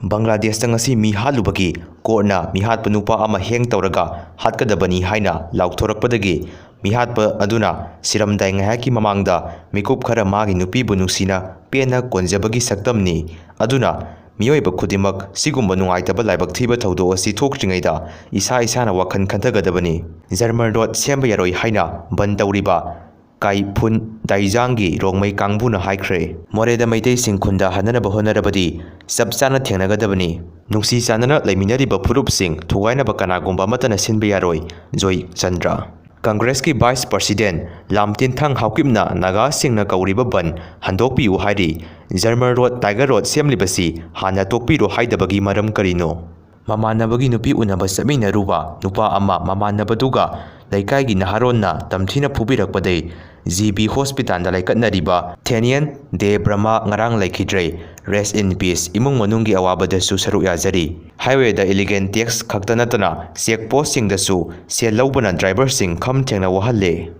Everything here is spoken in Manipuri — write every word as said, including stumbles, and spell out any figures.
ꯕꯪꯒ꯭ꯂꯥꯗꯦꯁꯇ ꯉꯁꯤ ꯃꯤ ꯍꯥꯠꯂꯨꯕꯒꯤ ꯀꯣꯔꯠꯅ ꯃꯤꯍꯥꯠꯄ ꯅꯨꯄꯥ ꯑꯃ ꯍꯦꯡ ꯇꯧꯔꯒ ꯍꯥꯠꯀꯗꯕꯅꯤ ꯍꯥꯏꯅ ꯂꯥꯎꯊꯣꯔꯛꯄꯗꯒꯤ ꯃꯤꯍꯥꯠꯄ ꯑꯗꯨꯅ ꯁꯤꯔꯝꯗꯥꯏ ꯉꯥꯏꯍꯥꯛꯀꯤ ꯃꯃꯥꯡꯗ ꯃꯤꯀꯨꯞ ꯈꯔ ꯃꯥꯒꯤ ꯅꯨꯄꯤꯕꯨ ꯅꯨꯡꯁꯤꯅ ꯄꯦꯟꯅ ꯀꯣꯟꯖꯕꯒꯤ ꯁꯛꯇꯝꯅꯤ꯫ ꯑꯗꯨꯅ ꯃꯤꯑꯣꯏꯕ ꯈꯨꯗꯤꯡꯃꯛ ꯁꯤꯒꯨꯝꯕ ꯅꯨꯡꯉꯥꯏꯇꯕ ꯂꯥꯏꯕꯛ ꯊꯤꯕ ꯊꯧꯗꯣꯛ ꯑꯁꯤ ꯊꯣꯛꯇ꯭ꯔꯤꯉꯩꯗ ꯏꯁꯥ ꯏꯁꯥꯅ ꯋꯥꯈꯜ ꯈꯟꯊꯒꯗꯕꯅꯤ꯫ ꯖꯔꯃꯟ ꯔꯣꯗ ꯁꯦꯝꯕ ꯌꯥꯔꯣꯏ ꯍꯥꯏꯅ ꯕꯟ ꯇꯧꯔꯤꯕ ꯀꯥꯏꯐꯨꯟ ꯗꯥꯏꯖꯥꯡꯒꯤ ꯔꯣꯡꯃꯩ ꯀꯥꯡꯕꯨꯅ ꯍꯥꯏꯈ꯭ꯔꯦ꯫ ꯃꯣꯔꯦꯗ ꯃꯩꯇꯩꯁꯤꯡ ꯈꯨꯟꯗ ꯍꯟꯅꯅꯕ ꯍꯣꯠꯅꯔꯕꯗꯤ ꯆꯞ ꯆꯥꯅ ꯊꯦꯡꯅꯒꯗꯕꯅꯤ꯫ ꯅꯨꯡꯁꯤ ꯆꯥꯟꯅꯅ ꯂꯩꯃꯤꯟꯅꯔꯤꯕ ꯐꯨꯔꯨꯞꯁꯤꯡ ꯊꯨꯒꯥꯏꯅꯕ ꯀꯅꯥꯒꯨꯝꯕ ꯑꯃꯠꯇꯅ ꯁꯤꯟꯕ ꯌꯥꯔꯣꯏ꯫ ꯖꯣꯏ ꯆꯟꯗ꯭ꯔ꯫ ꯀꯪꯒ꯭ꯔꯦꯁꯀꯤ ꯚꯥꯏꯁ ꯄ꯭ꯔꯁꯤꯗꯦꯟ ꯂꯥꯝꯇꯤꯟꯊꯪ ꯍꯥꯎꯀꯤꯞꯅ ꯅꯥꯒꯥꯁꯤꯡꯅ ꯀꯧꯔꯤꯕ ꯕꯟ ꯍꯟꯗꯣꯛꯄꯤꯌꯨ ꯍꯥꯏꯔꯤ꯫ ꯖꯔꯃꯟ ꯔꯣꯗ, ꯇꯥꯏꯒꯔ ꯔꯣꯗ ꯁꯦꯝꯂꯤꯕꯁꯤ ꯍꯥꯟꯅ ꯇꯣꯛꯄꯤꯔꯣ ꯍꯥꯏꯗꯕꯒꯤ ꯃꯔꯝ ꯀꯔꯤꯅꯣ? ꯃꯃꯥꯟꯅꯕꯒꯤ ꯅꯨꯄꯤ ꯎꯅꯕ ꯆꯠꯃꯤꯟꯅꯔꯨꯕ ꯅꯨꯄꯥ ꯑꯃ ꯃꯃꯥꯟꯅꯕꯗꯨꯒ ꯂꯩꯀꯥꯏꯒꯤ ꯅꯍꯥꯔꯣꯟꯅ ꯇꯝꯊꯤꯅ ꯐꯨꯕꯤꯔꯛꯄꯗꯩ ꯖꯤ ꯕꯤ ꯍꯣꯁꯄꯤꯇꯥꯜꯗ ꯂꯩꯀꯠꯅꯔꯤꯕ ꯊꯦꯅꯤꯌꯟ ꯗꯦ ꯕ꯭ꯔꯃꯥ ꯉꯔꯥꯡ ꯂꯩꯈꯤꯗ꯭ꯔꯦ꯫ Rest in peace꯫ ꯏꯃꯨꯡ ꯃꯅꯨꯡꯒꯤ ꯑꯋꯥꯕꯗꯁꯨ ꯁꯔꯨꯛ ꯌꯥꯖꯔꯤ꯫ ꯍꯥꯏꯋꯦꯗ ꯏꯂꯤꯒꯦꯜ ꯇꯦꯛꯁ ꯈꯛꯇ ꯅꯠꯇꯅ ꯆꯦꯛ ꯄꯣꯁꯁꯤꯡꯗꯁꯨ ꯁꯦꯜ ꯂꯧꯕꯅ ꯗ꯭ꯔꯥꯏꯚꯔꯁꯤꯡ ꯈꯝ ꯊꯦꯡꯅ ꯋꯥꯍꯜꯂꯦ꯫